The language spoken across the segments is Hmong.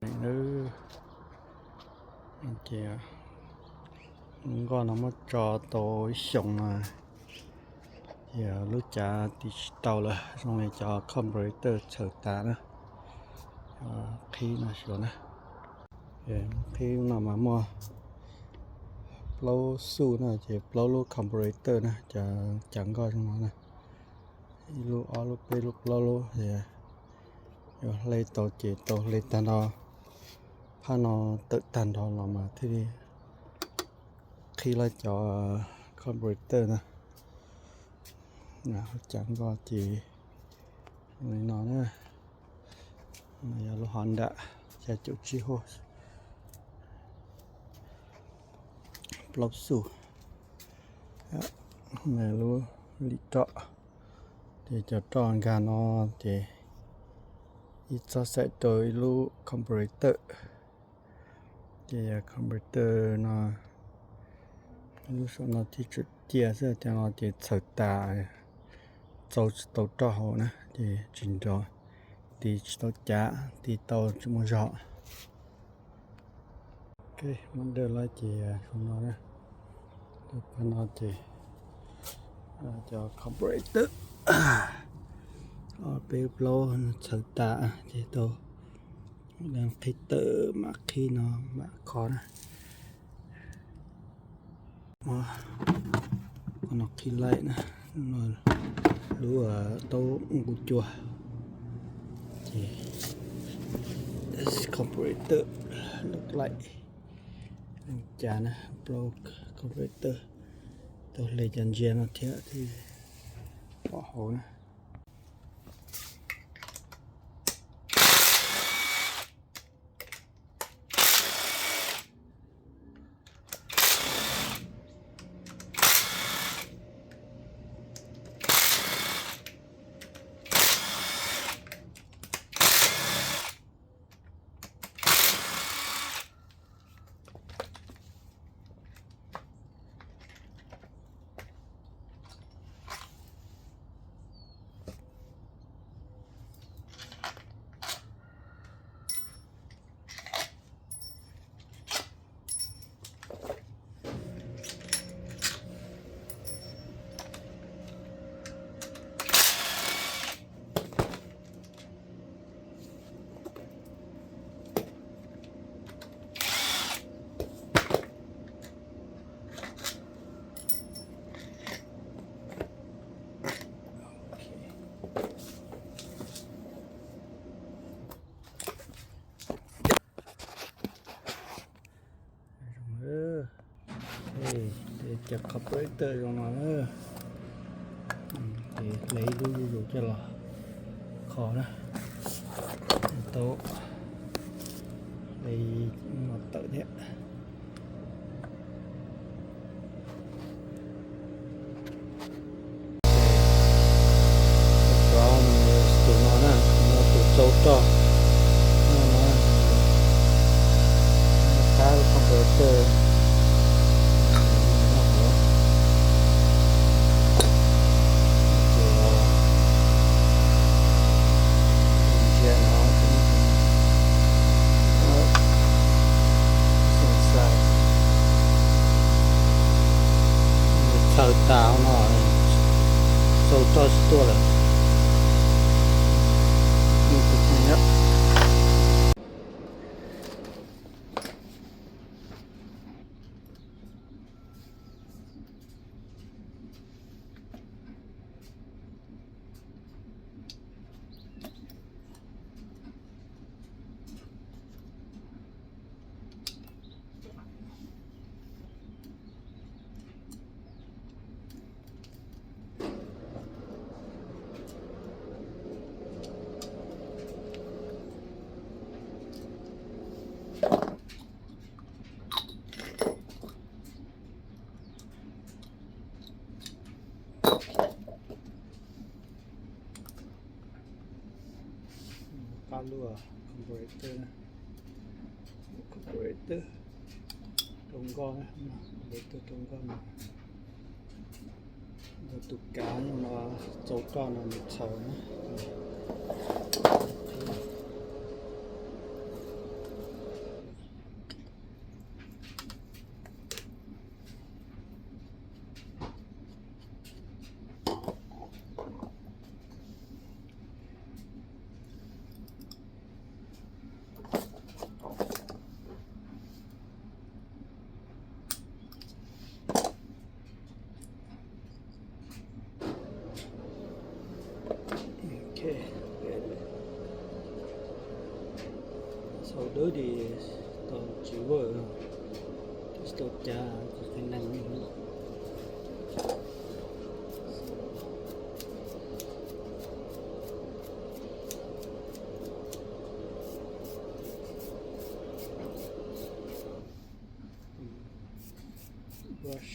Ces lub nkoj no muab tso tau ib xyoos no, ces lub cav tiv tsis tau lawm, zoo li cov carburetor txhawv tas na. Qhib no xyuas na. Qhib no mas muaj plaub xuj na, ces plaub lub carburetor na, cov cav nkoj zoo no na. Ib lub, ob lub, peb lub, plaub lub, yuav hle tau ces tau hle tag nrho, phab no tawm tag nrho los mas thiaj li qhib lawm cov carburetor na. Cav nkoj ces li no na. Yog lub Honda xya caum tsib hub, plaub xuj. Lub lim roj, ces cov roj nkag no ces ib txoj xaim rau ib lub carburetor. Ces carburetor no, lub saum no thiaj tseem ciaj xwb, cov no ces txhawv tas, txau tsis tau roj hauv na, ces tsis nrov, tiv tsis tau cav, tiv tau tsis muaj zog. Muab dawj lawm ces zoo no na. Pab no ces cov carburetor peb plaub txhawv tas ces tau qhib tawm mam qhib no mam kho na. Qhov no qhib laim na, lub taub nqus cua. Ces carburetor lub laim cas na, plaub carburetor tau hle cov ntsia no thiab thiaj pom hauv na. Cov carburetor zoo no na, ces hle ib lub zuj zus coj los kho na, tau hle no tawm thiab. Cov tus no na, no tus tsau roj no, thab carburetor no hauv. Ces ntsia no, xoo xais, txhawv tas no, tsau roj tsis tuaj lawm. Pab lub carburetor, carburetor rau nkoj, carburetor rau nkoj no. Tus kav no tsau roj no nws txhaws na. Thaum dawb di tau tsis ua, tsis tau cav cov qhia neeg li. Brush.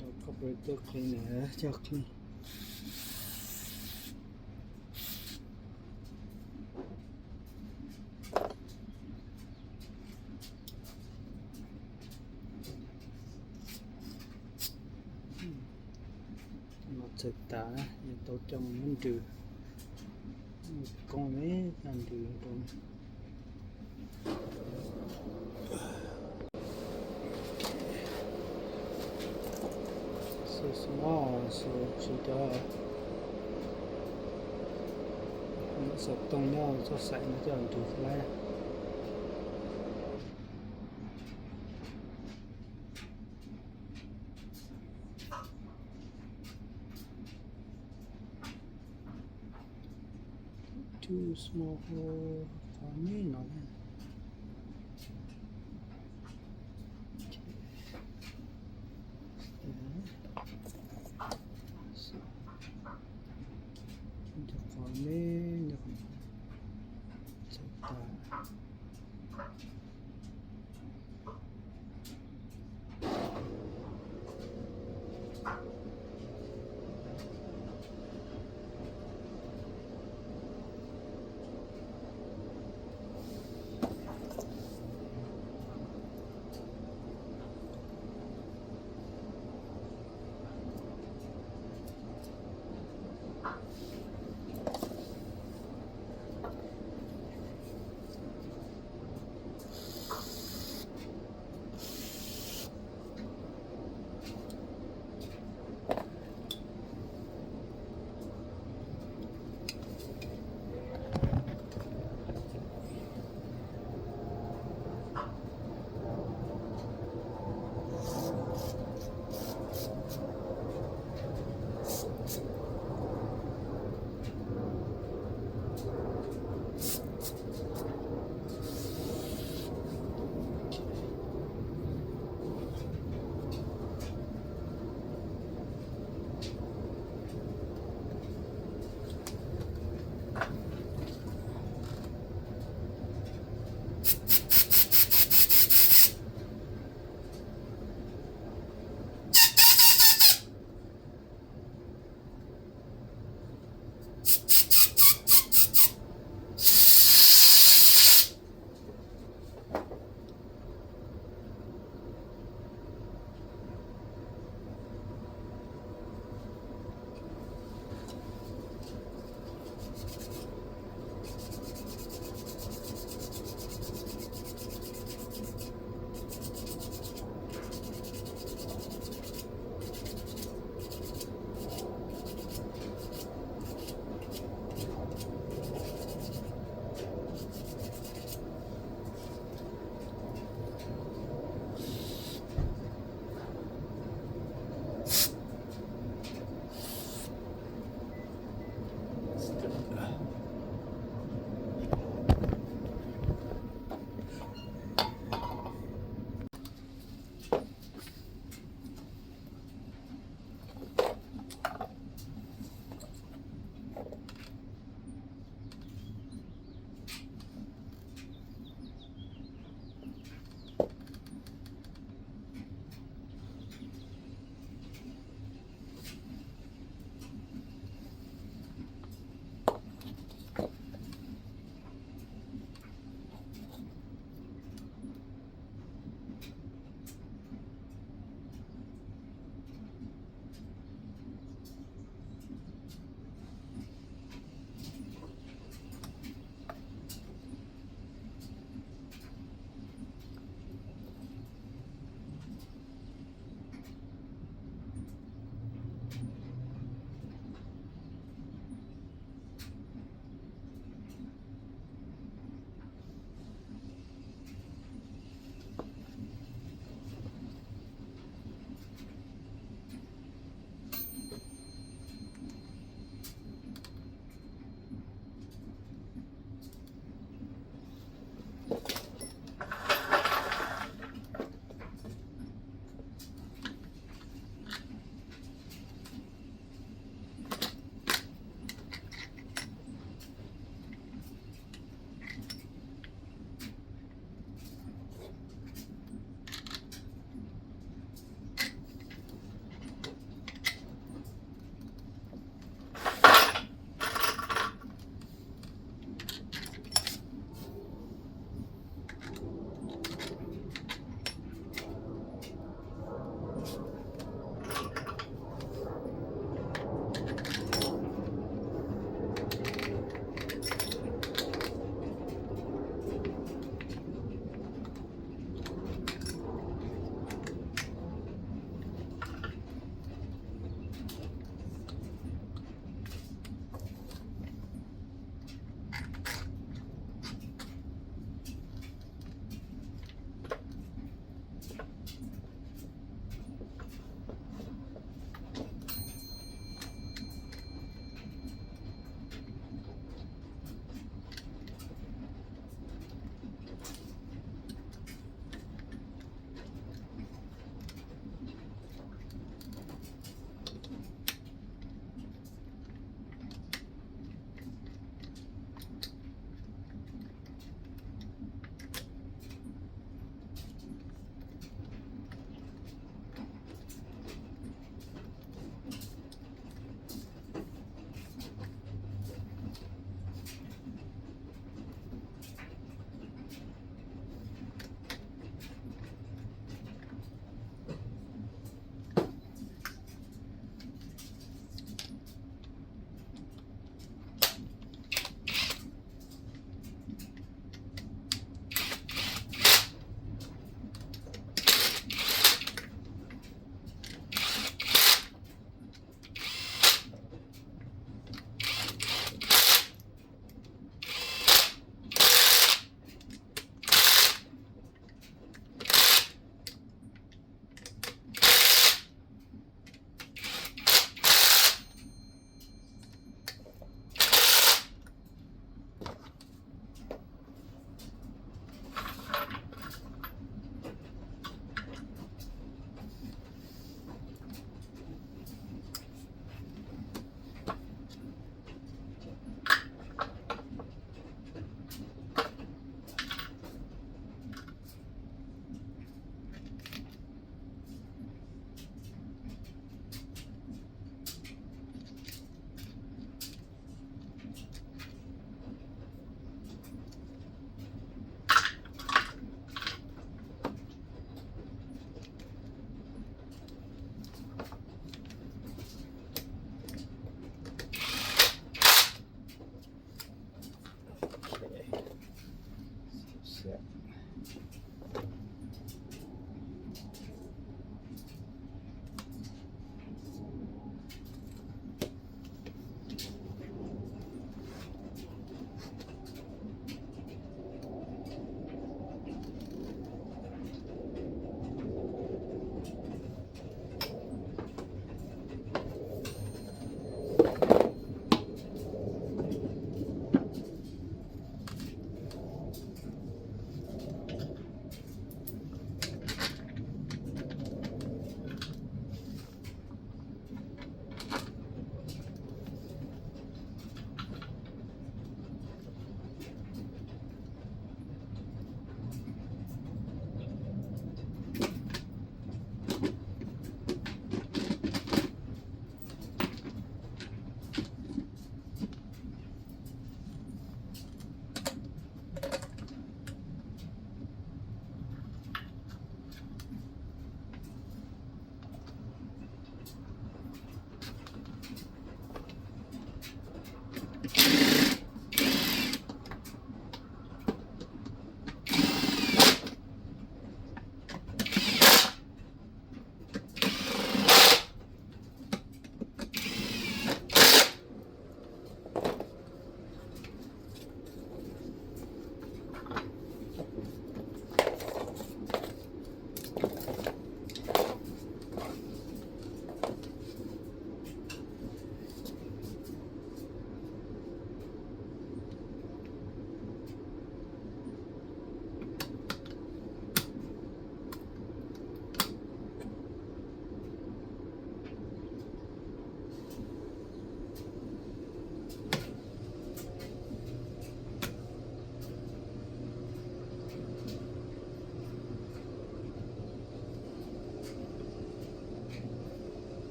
Cov copy tuaj clean na, coj clean. Los txawm tas, yuav tau coj mus nrws. Koob ne, coj nrws rau. Xav xav xav cov xov tooj nyob txoj xaim no coj nrws xwb lawm. Too small hole, qhov me no. Cov qhov me no txawm tas.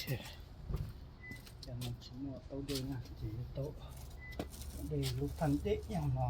Ces no tsis muaj taub dej na, ces yuav tau dej lub thaj deb nyob no.